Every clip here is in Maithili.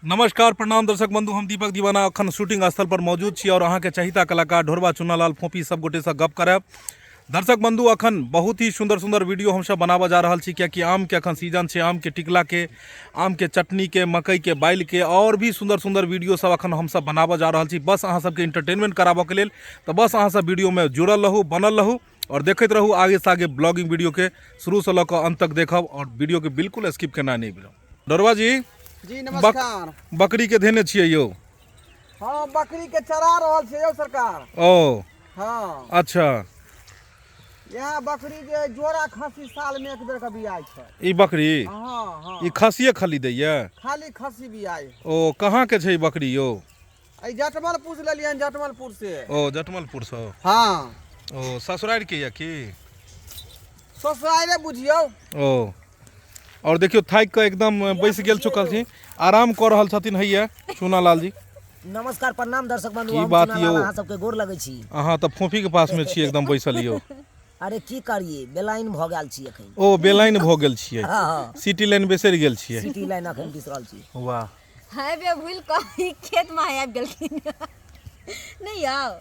नमस्कार प्रणाम दर्शक बंधु, हम दीपक दीवाना अखन शूटिंग स्थल पर मौजूद छी और अहाँके चहिता कलाकार ढोरबा चुनालाल फोपी सब गोटे से गप करब। दर्शक बंधु, अखन बहुत ही सुंदर सुंदर वीडियो हमसब बनाबऽ जा रहल छी, कियाकि आम के अखन सीजन छै। आम के टिकला के, आम के चटनी के, मकई के बाइल के और भी सुंदर सुंदर वीडियो सब अखन हमसब बनाबऽ जा रहल छी, बस अहाँ सबके इंटरटेनमेंट कराबऽ के लेल। तऽ बस अहाँ सब वीडियो में जुड़ल रहू, बनल रहू और देखैत रहू आगे से आगे ब्लॉगिंग वीडियो के शुरू से लऽ कऽ अंत तक देखब और वीडियो के बिल्कुल स्किप केना नहि बिलम। डोरबा जी जी नमस्कार। बकरी के धेने छियै यौ? हाँ, बकरी के चरा रहल छियै यौ सरकार। ओ हाँ। अच्छा। यहाँ बकरी के जोड़ा खस्सी साल में एक बेर के बियाय छै। ई बकरी? हाँ, हाँ। ई खस्सिए खाली दैया? खाली खस्सी बियाय। ओ कहाँ के छै ई बकरी यौ? ई जटमलपुर से लेलियन, जटमलपुर से। ओ जटमलपुर से? हाँ। ओ ससुरारि के या की? ससुरारे बुझियौ। ओ और देखियौ थाकि कऽ एकदम बैस गेल चुकल छी, आराम कऽ रहल छथिन हैया चूनालाल जी। नमस्कार प्रणाम दर्शक बंधु, की हम बात चूनालाल यौ? अहाँ सबके गोर लगै छी। अहाँ तऽ फोफी के पास में छी एकदम बैसल यौ। अरे की करिए, बेलाइन भऽ गेल छी एखन। ओ बेलाइन भऽ गेल छियै। हाँ, हाँ। सिटी लाइन बिसरि गेल छियै। सिटी लाइन एखन बिसरल छी। वाह। हाय बे भूल कऽ ई खेत में आबि गेलखिन। नहि यौ।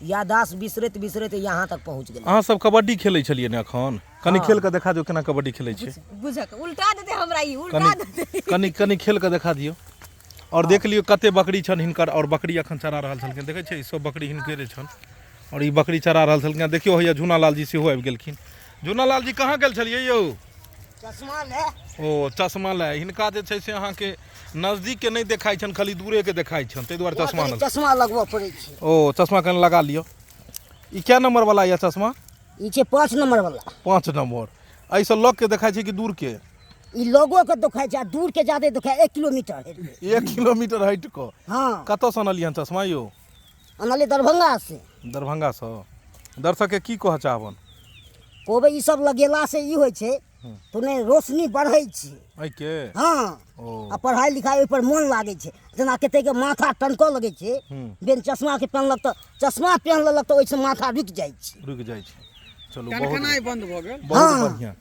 याददाश्त बिसरैत बिसरैत यहाँ तक पहुँच गेलै। अहाँ सब कबड्डी खेलै छलियै ने एखन? कनि हाँ। खेल कऽ देखा दियौ केना कबड्डी खेलै छियै। बुझक उल्टा देतै हमरा ई, उल्टा कनि देतै। कनि कनि खेल कऽ देखा दियौ। और देख लियौ कते बकरी छनि हिनकर, और बकरी एखन चरा रहल छलखिन। देखै छियै ई सब बकरी हिनकरे छनि और ई बकरी चरा रहल छलखिन। देखियौ हैया झूनालाल जी सेहो आबि गेलखिन। झूनालाल जी कहाँ गेल छलियै यौ? चश्मा ले। ओ चश्मा ले। हिनका जे छै से अहाँके नजदीक के नहि देखाइ छनि, खाली दूरे के देखाइ छनि, ताहि दुआरे चश्मा कनि चश्मा लगबऽ पड़ै छै। ओ चश्मा कनि लगा लिअ। ई कै नंबर वाला यऽ चश्मा? ई छै 5 नंबर वाला। 5 नंबर। एहिसँ लग के देखाइ छै कि दूर के? ई लगो के देखाइ छै आ दूर के जादे देखाइ, 1 किलोमीटर हटि के। 1 किलोमीटर हटि कऽ? हाँ। कतऽसँ अनलियै हन चश्मा यौ? अनलियै दरभंगा से। दरभंगा सँ? दर्शक के की कहऽ चाहबन? कहबै ई सब लगेला से ई होइ छै तो ने रोशनी बढ़ै छै। एहिके? हाँ। ओ। आ पढ़ाई लिखाई ओहि पर मन लागै छै। जेना कतेक के माथा टनकऽ लगै छै, बिन चश्मा के पहनलक तऽ चश्मा पहन लेलक तऽ ओहिसँ माथा रुकि जाइ छै। रुकि जाइ छै। चलू, बहुत टनकनाइ बंद भऽ गेल। बहुत हाँ। बढ़िआँ।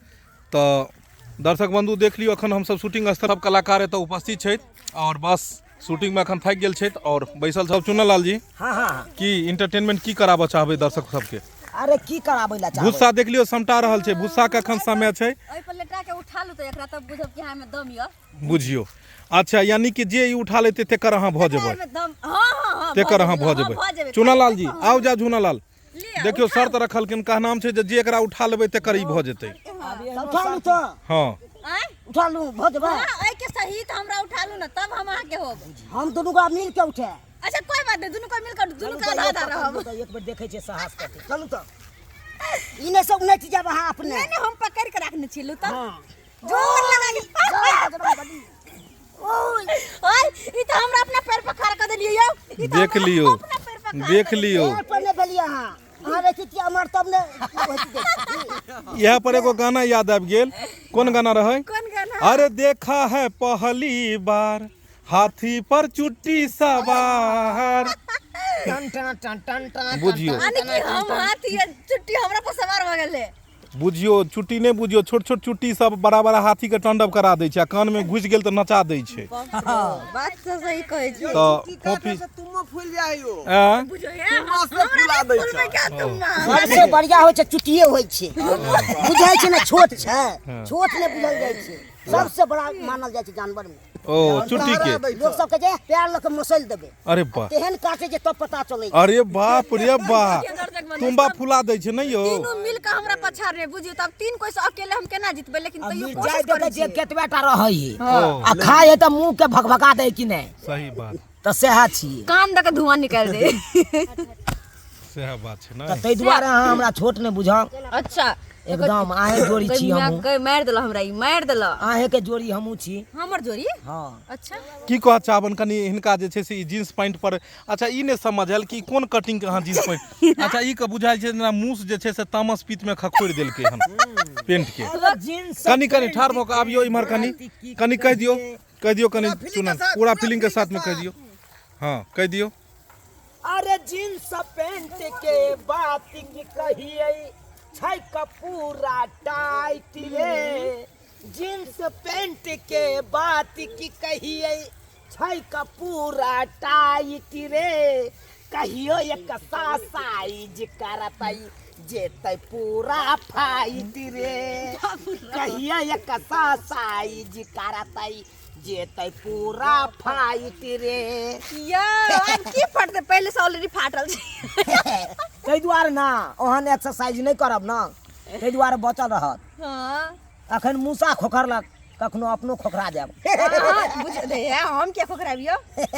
तऽ दर्शक बंधु देख लियौ अखन हमसब शूटिंग स्थल सब कलाकार एतऽ उपस्थित छथि और बस शूटिंग में अखन थाकि गेल छथि और बैसल सब। चुनालाल जी, हाँ, हाँ, हाँ। की इंटरटेनमेंट की कराबऽ चाहबै दर्शक सबके? अरे की कराबै ला चाहबै? भुस्सा देख लियौ समटा रहल छै, भुस्सा के अखन समय छै। ओहि पर लेटा के उठा लू तऽ एकरा, तब बुझब कि हाँ एहिमे दम यऽ। बुझियौ। अच्छा, यानी कि जे ई उठा लेतै तेकर अहाँ भऽ जेबै। एहिमे दम, हाँ, हाँ, हाँ, तेकर अहाँ भऽ हाँ, जेबै। भऽ जेबै। चुनालाल जी, आउ जा झुनालाल। लिअ, देखियौ उठाउ। शर्त रखलखिन, कहनाम छै जे जे एकरा उठा लेबै तेकर ई भऽ जेतै। उठा लू तऽ। हाँ। आँय? उठा लू, भऽ जेबै। हाँ, एहिके सहित हमरा उठा लू ने, तब हम अहाँके होब। हम दुनू गोटा मिल के उठे। अच्छा कोई बात नहीं, दुनू कोई मिल के दुनू के आधा आधा रहब। तऽ एक बेर देखै छियै साहस कते। चलू तऽ। ई नहि सब उनटि जायब अहाँ अपने। नहीं नहीं, हम पकड़ के रखने छी, लू तऽ। हाँ। जोर लगा के। ओय। ओय, ई तऽ हमरा अपना पैर पर खड़ा कऽ देलियै यौ। ई तऽ देख हमरा लियौ। अपना पैर पर खड़ा देख कऽ देलियै। लियौ। पैर पर नहि भेलियै अहाँ। अहाँ रहै छी अमर तब ने होइत। इएह पर एगो गाना याद आबि गेल। कोन गाना रहै? कोन गाना? अरे देखा है पहली बार हाथी पर चुट्टी सवार। टन टन टन टन टन। बुझियौ। यानी कि हम हाथी आ चुट्टी हमरा पर सवार भऽ गेलै। बुझियौ चुट्टी नहि बुझियौ, छोट छोट चुट्टी सब बड़ा बड़ा हाथी के तांडव करा दै छै आ कान में घुसि गेल तऽ नचा दै छै। बात तऽ सही कहै छी। तऽ चुट्टी कॉपी काटै से तुमो फूलि जाइ हो। आँय? बुझियौ, हे, तुम्मा से हमरा फुला नहि दै फुलबै छै। क्या तुम्मा? सबसे बढ़िया होइ छै चुट्टिए होइ छै। बुझाइ छै ने छोट छै, छोट नहि बुझल जाइ छै। सबसे बड़ा मानल जाइ छै जानवर में। ओ चुट्टी के लोक सब कहै छै पैर लऽ के मसलि देबै। अरे वाह। तेहन काटे जे तब पता चलै छै। अरे बाप रे बा, तुम्बा फुला दै छै नहि यौ? तीनू मिल के हमरा पछाड़ने बुझियौ, तब तीन कोई से अकेले हम केना जीतबै? लेकिन तैयो मिरचाइ कोशिश देखै करै छियै छियै। केतबे टा रहै है। ओ। आ खाइ है तऽ मुँह के भकभका दै कि नहि? सही बात। तऽ सएह छियै। कान दऽ के धुआं निकालि दे। सएह बात छै ने। तऽ ताहि दुआरे अहाँ हमरा छोट नहि बुझब। अच्छा। एकदम अहें जोड़ी छी हमहूँ। कोई मारि देलक हमरा, ई मारि देलक। अहें के जोड़ी हमहूँ छी। हमर जोड़ी? हाँ। अच्छा। की कहऽ चाहबन कनि हिनका जे छै से ई जींस पैंट पर? अच्छा ई नहि समझ आयल कि कोन कटिंग के अहाँ जींस पैंट। अच्छा ई के बुझायल छै जेना मूस जे छै से तामस पीत में खखोरि देलकै हन पेंट के। जींस कनि कनि ठाढ़ भऽ कऽ आबियौ इम्हर, कनि कनि कहि दियौ, कहि दियौ कनि चुनन पूरा फीलिंग के साथ में कहि दियौ। हाँ कहि दियौ। अरे जींस पैंट के बात की कहिए छै कपूरा टाइट रे। जींस पैंट के बात की कहिए छै कपूरा टाइट रे कहियो एक साइज करतै जेतै पूरा फाइट रे कहियो एक साइज करतै जेतै पूरा फाइट रे। यौ आब की फटतै पहिले से ऑलरेडी फाटल छै। ताहि दुआरे ना ओहन एक्सरसाइज नहि करब ना ताहि दुआरे बचल रहत। हाँ अखन मूसा खोखरलक कखनो अपनो खोखरा जायब। हाँ, बुझ दे हम किया खोखराबियो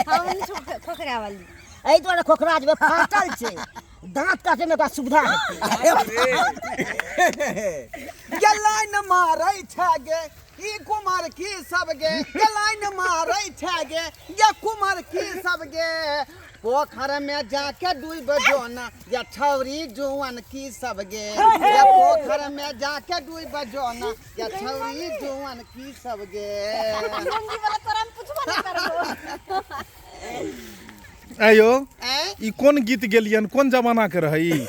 हम नहीं खोखरा वाली। एहि दुआरे खोखरा जेबै फाटल छै दाँत काटैमे ओकरा सुविधा हेतै। गे लाइन मारै छै गे ई कुमार की सब गे गे लाइन मारै छै गे ये कुमार की सब गे पोखर में जाके डूब जोना या छौरी जुआन की सब गे या पोखर में जाके डूब जोना या छौरी जुआन की सब गे। लुंगी वाला तोरा हम पुछबो नहीं करबो। आयो ऐं? ई कोन गीत गेलियन कोन जमाना के रहै ई?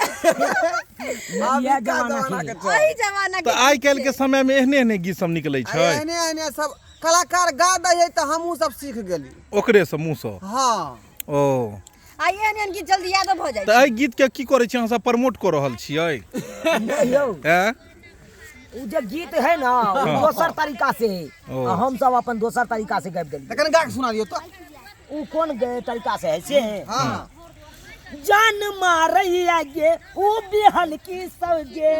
इएह जमाना के। ओही जमाना के। तऽ आइ काल्हि के समय में एहने एहने गीत सब निकलै छै। एहने एहने सब कलाकार गा दै है तऽ हमहूँ सब सीख गेली ओकरे से मुँह से। हाँ। ओ आ एहन एहन गीत जल्दी यादो भऽ जाइ तऽ एहि गीत के की करै छी अहाँ सब प्रमोट कऽ रहल छियै? नहि यौ ऐं? उ जे गीत है ना उ दोसर तरीका से है ओ। आ हम सब अपन दोसर तरीका से गाबि देलियै। तखन गा के सुना दियौ तऽ। उ कोन तरीका से है से है। हाँ। जान मारैया गे उ बिहन की सब गे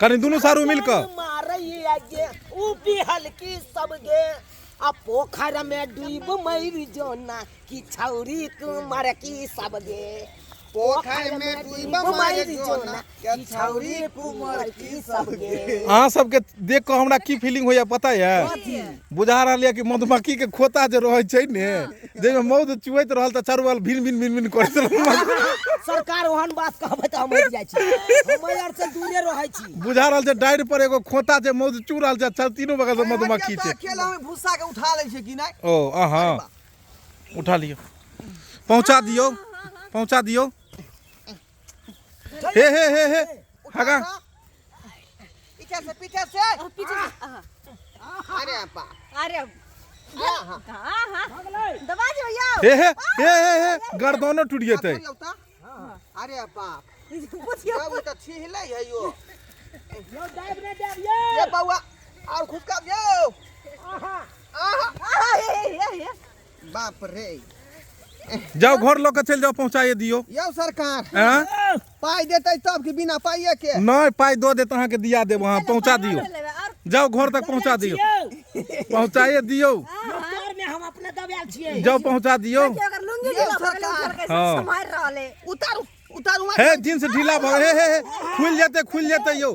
कनि दुनू सारू मिल कऽ। जान मारैया गे उ बिहन की सब गे आ पोखर में डूब मरि जोना कि छौरी कुमार की सब गे पोखर में डूब मरि जोना कि छौरी कुमार की सब गे। अहाँ सबके देख कऽ हमरा की फीलिंग होइया पता यऽ? बुझा रहल यऽ कि मधुमक्खी के खोता जे रहै छै ने जाहिमे मौध चुअैत रहल तऽ चारू बगल भिन भिन भिन भिन करैत रहल। सरकार ओहन बात कहबै तऽ हम मरि जाइ छी हम एहि आर से दूरे रहै छी। बुझा रहल छै डाढ़ि पर एगो खोता छै मौध चू रहल छै तीनू बगल से मधुमक्खी छै। अकेला में भूसा के उठा लै छै कि नहि? ओ अहाँ उठा लियौ पहुँचा दियौ पहुँचा दियौ। हे हे हे हे हगा पीछे से पीछे से पीछे से आहा। अरे बा अरे हाँ हाँ दबा दियो यौ। हे हे हे हे हे गर्दनो टूट जेतै। अरे बाप पुछियो बाबू तऽ छिहलै है यो। यौ दाबि नहि देब यौ। ये बौआ और खुशका यौ। आहा। आहा। आहा, हे हे हे हे बाप रे जाओ घर लऽ के चलि जाओ पहुँचाइए दियौ। यौ सरकार आँय? पाइ देतै तब कि बिना पाइए के? नहि पाइ दऽ देत अहाँके दिया देब अहाँ पहुँचा दियौ। जाओ घर तक पहुँचा दियौ पहुँचाइए दियौ। तर में हम अपने दबायल छियै। जाओ पहुँचा दियौ। अगर लुंगी ढीला भऽ गेलै उठल के हाँ। सम्हारि रहल है। उतारू उतारू हे जींस ढीला भऽ हे हे हे खुलि जेतै खुलि जेतै यौ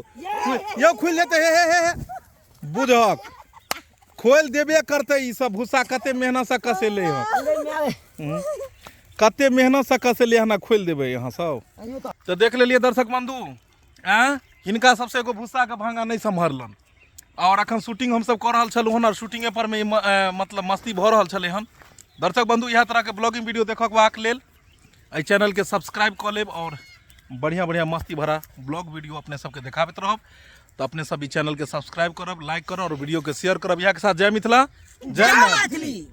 यौ खुलि जेतै हे हे हे हे बुझक खोलि देबे करतै ई सब भूसा कते मेहनत से कसेलै हँ कते मेहनत से कसेलै हन आ खोलि देबै अहाँ सब। तऽ देख लेलियै दर्शक बंधु आँय हिनका सबसे एगो भूसाके भांगा नहि सम्हरलन और अखन शूटिंग हमसब कऽ रहल छलहुँ हन और शूटिंगे पर मे मतलब मस्ती भऽ रहल छलै हन। दर्शक बंधु इएह तरहके ब्लॉगिंग वीडियो देखबाक लेल एहि चैनलके सब्सक्राइब कऽ लेब और बढ़िया बढ़िया मस्ती भरा ब्लॉग वीडियो अपने सबके देखाबैत रहब। तऽ अपने सब ई चैनलके सब्सक्राइब करब लाइक करब और वीडियोके शेयर करब। इएह के साथ जय मिथिला जय मैथिली। मैथिली।